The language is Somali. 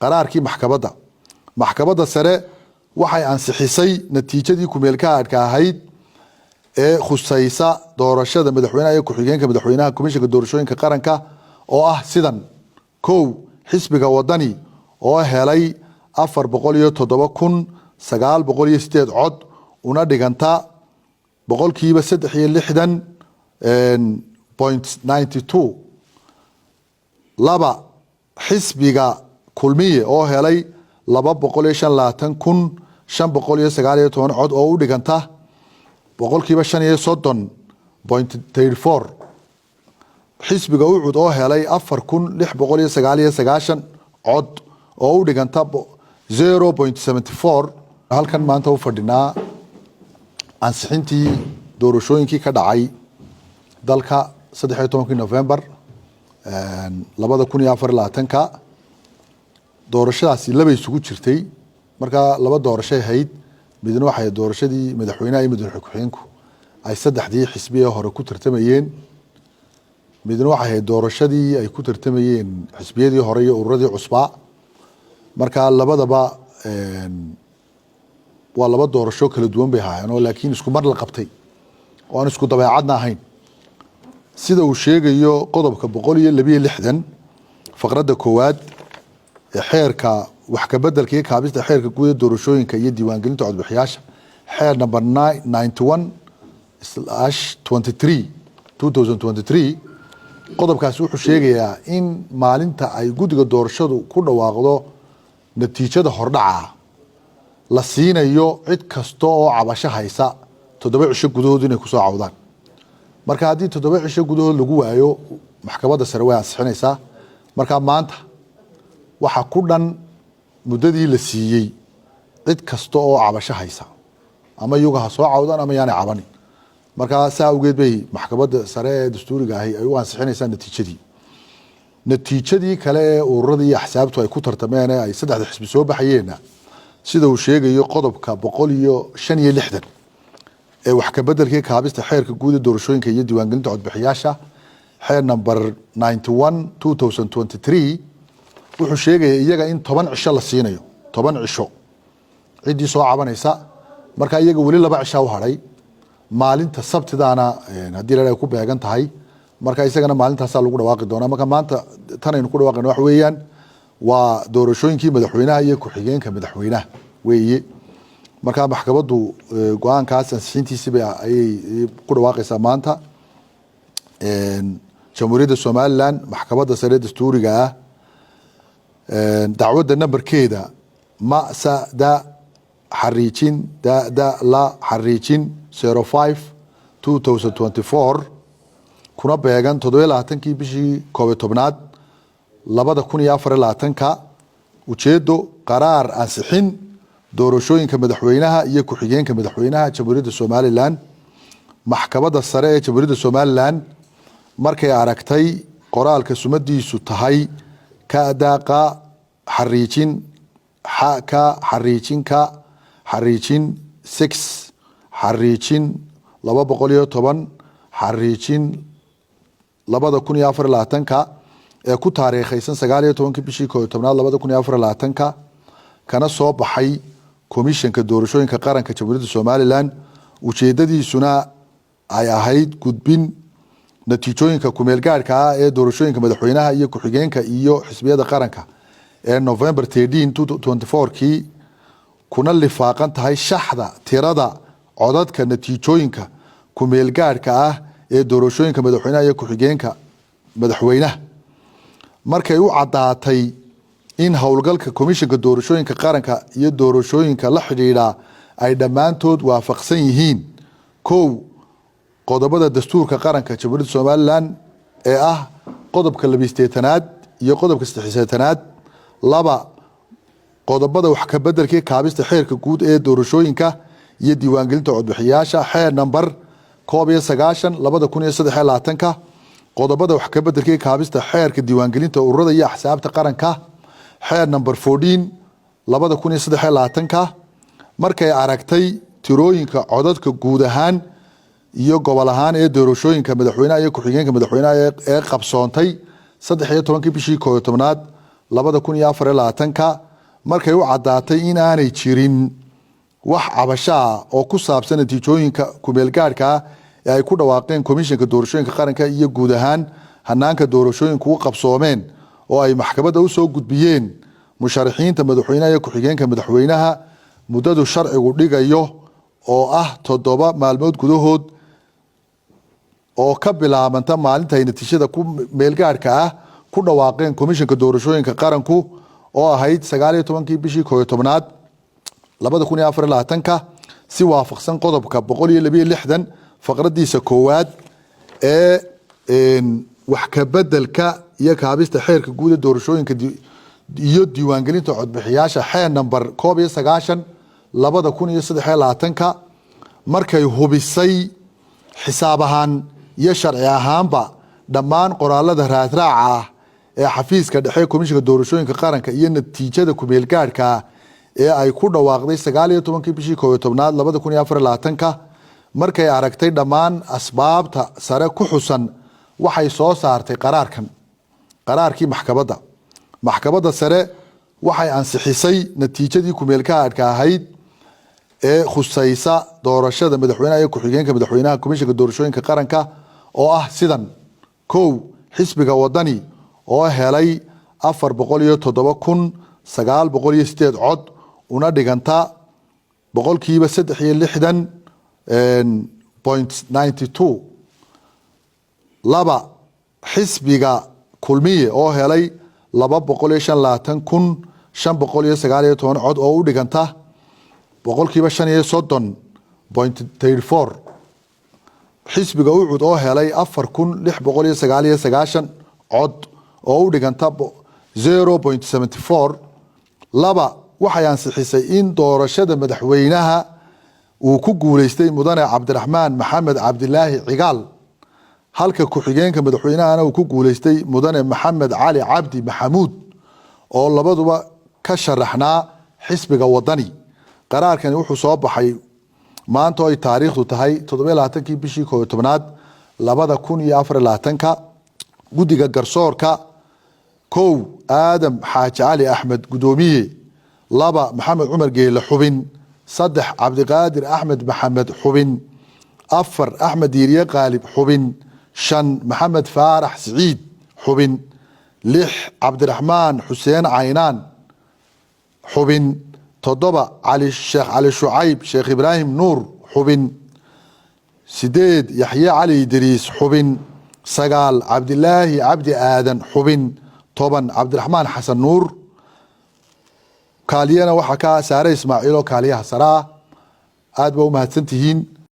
Qaraarkii maxkamadda. Maxkamadda Sare waxay ansixisay natiijadii kumeelgaadhka ahayd ee khusaysa doorashada madaxweynaha iyo ku-xigeenka madaxweynaha Komishanka Doorashooyinka Qaranka oo ah sidan: Kow, xisbiga Wadani oo helay 407,908 cod, una dhiganta 63.92%. Laba, xisbiga Kulmiye oo helay 225,519 cod, oo u dhiganta 35.34%. Xisbiga UCID oo helay 4,699 cod, oo u dhiganta 0.74. Halkan maanta u fadhinaa ansixintii doorashooyinkii ka dhacay dalka 13-kii November 2024-ka. Doorashadaasi laba isugu jirtay. Markaa laba doorashay ahayd. Midna waxay doorashadii madaxweynaha iyo madaxweyne ku-xigeenku ay saddexdii xisbi ee hore ku tartamayeen. Midna waxay ahayd doorashadii ay ku tartamayeen xisbiyadii hore iyo ururadii cusbaa. Marka labadaba waa laba doorasho kala duwan bay ahaayeen oo laakiin isku mar la qabtay oo aan isku dabeecadna ahayn. Sida uu sheegayo qodobka 162 faqradda koowaad ee xeerka wax kabedelka iyo kaabista xeerka guud ee doorashooyinka iyo diiwaangelinta codbixiyaasha, xeer number 91/23 2023, qodobkaasi wuxuu sheegayaa in maalinta ay guddiga doorashadu ku dhawaaqdo natiijada hordhaca la siinayo cid kasta oo cabasho haysa 7 cisho gudahood inay kusoo cawdaan. Marka haddii 7 cisho gudahood lagu waayo, Maxkamadda Sare way ansixinaysaa. Marka maanta waxaa ku dhan muddadii la siiyey cid kasta oo cabasho haysa, ama iyagu ha soo cawdaan ama yaanay cabanin. Markaa saa awgeed bay Maxkamadda Sare ee dastuuriga ahi ay u ansixinaysaa natiijadii. Natiijadii kale ee ururadii iyo axsaabtu ay ku tartameen ee ay saddexda xisbi soo baxayeenna, sida uu sheegayo qodobka 165 ee wax kabedelkii kaabista xeerka guud ee doorashooyinka iyo diiwaangelinta codbixiyaasha, xeer number 91 2023, wuxuu sheegaya iyaga in 10 cisho la siinayo, 10 cisho ciddii soo cabanaysa. Marka iyaga weli 2 cishaa u hadhay, maalinta Sabtidaana haddii la ku beegan tahay. Marka isagana maalintaasaa lagu dhawaaqi doonaa. Marka maanta tan aynu ku dhawaaqayna waxa weeyaan waa doorashooyinkii madaxweynaha iyo ku-xigeenka madaxweynaha weeye. Marka maxkamaddu go-aankaas ansixintiisiba ayay ku dhawaaqaysaa maanta. Jamhuuriyadda Somaliland, Maxkamadda Sare dastuuriga ah, dacwadda nambarkeeda ma sa da xariijin da da la xariijin 05 2024, kuna beegan 27-kii bishii 11-aad 2024-ka. Ujeedo: qaraar ansixin doorashooyinka madaxweynaha iyo ku-xigeenka madaxweynaha Jamhuuriyadda Somaliland. Maxkamadda Sare ee Jamhuuriyadda Somaliland markay aragtay qoraalka sumadiisu tahay kadaqa xariijin xka xariijin ka xariijin six xariijin 210 xariijin 2024-ka ee ku taariikhaysan 19-kii bishii 11-aad 2024-ka, kana soo baxay Komishanka Doorashooyinka Qaranka Jamhuuriyadda Somaliland, ujeedadiisuna ay ahayd gudbin natiijooyinka kumeel gaadhka ah ee doorashooyinka madaxweynaha iyo ku-xigeenka iyo xisbiyada qaranka ee November 13 24-kii, kuna lifaaqan tahay shaxda tirada codadka natiijooyinka kumeel gaadhka ah ee doorashooyinka madaxweynaha iyo ku-xigeenka madaxweynaha. Markay u caddaatay in howlgalka Komishanka Doorashooyinka Qaranka iyo doorashooyinka la xidhiidha ay dhammaantood waafaqsan yihiin: kow, qodobada dastuurka qaranka Jamhuuriyadda Somaliland ee ah qodobka 82-aad iyo qodobka 83-aad; laba, qodobada wax kabedelkii kaabista xeerka guud ee doorashooyinka iyo diiwaangelinta codbixiyaasha, xeer number 91 2023-ka; qodobada wax kabedelkii kaabista xeerka diiwaangelinta ururada iyo axsaabta qaranka, xeer number 14 2023-ka. Markay aragtay tirooyinka codadka guud ahaan iyo gobol ahaan ee doorashooyinka madaxweynaha iyo ku-xigeenka madaxweynaha ee qabsoontay 13-kii bishii 11-aad 2024-ka. Markay u caddaatay in aanay jirin wax cabashaa oo ku saabsan natiijooyinka kumeelgaadhkaa ee ay ku dhawaaqeen Komishanka Doorashooyinka Qaranka iyo guud ahaan hanaanka doorashooyinku u qabsoomeen oo ay maxkamadda usoo gudbiyeen musharaxiinta madaxweynaha iyo ku-xigeenka madaxweynaha, muddadu sharcigu dhigayo oo ah 7 maalmood gudahood oo ka bilaabanta maalinta ay natiijada ku meelgaadhka ah ku dhawaaqeen Komishanka Doorashooyinka Qaranku oo ahayd 19-kii bishii 11-aad 2024-ka, si waafaqsan qodobka 162 faqradiisa koowaad ee wax ka bedelka iyo kaabista xeerka guud ee doorashooyinka iyo diiwaangelinta codbixiyaasha, xeer number 91/2023-ka. Markay hubisay xisaab ahaan iyo sharci ahaanba dhammaan qoraalada raadraaca ah ee xafiiska dhexe Komishanka Doorashooyinka Qaranka iyo natiijada kumeelgaadhka ee ay ku dhawaaqday 19-kii bishii 11-aad 2024-ka. Markay aragtay dhammaan asbaabta sare ku xusan, waxay soo saartay qaraarkan. Qaraarkii maxkamadda. Maxkamadda Sare waxay ansixisay natiijadii kumeelgaadhka ahayd ee khusaysa doorashada madaxweynaha iyo ku-xigeenka madaxweynaha Komishanka Doorashooyinka Qaranka oo ah sidan: kow, xisbiga Wadani oo helay 407,908 cod, una dhiganta 63.92%. Laba, xisbiga Kulmiye oo helay 225,519 cod oo u dhiganta 35.34%. Xisbiga Ucud oo helay 4,699 cod oo u dhiganta 0.74. Laba, waxay ansixisay in doorashada madaxweynaha uu ku guuleystay mudane Cabdiraxmaan Maxamed Cabdilaahi Cigaal, halka ku-xigeenka madaxweynahana uu ku guuleystay mudane Maxamed Cali Cabdi Maxamuud, oo labaduba ka sharaxnaa xisbiga Wadani. Qaraarkani wuxuu soo baxay maanta oo ay taariikhdu tahay 27-kii bishii 11-aad 2024-ka. Guddiga garsoorka: kow, Aadam Xaaji Cali Axmed, guddoomiye. Laba, Maxamed Cumar Geele, xubin. Saddex, Cabdiqaadir Axmed Maxamed, xubin. Afar, Axmed Diiriye Qaalib, xubin. Shan, Maxamed Faarax Siciid, xubin. Lix, Cabdiraxmaan Xuseen Caynaan, xubin. Toddoba, Cali Sheekh Cali Shucayb Sheekh Ibraahim Nuur, xubin. Sideed, Yaxye Cali Idriis, xubin. Sagaal, Cabdilaahi Cabdi Aadan, xubin. 10, Cabdiraxmaan Xasan Nuur. Kaaliyana waxaa ka Saare Ismaaciil oo kaaliyaha sare ah. Aad baa u mahadsan tihiin.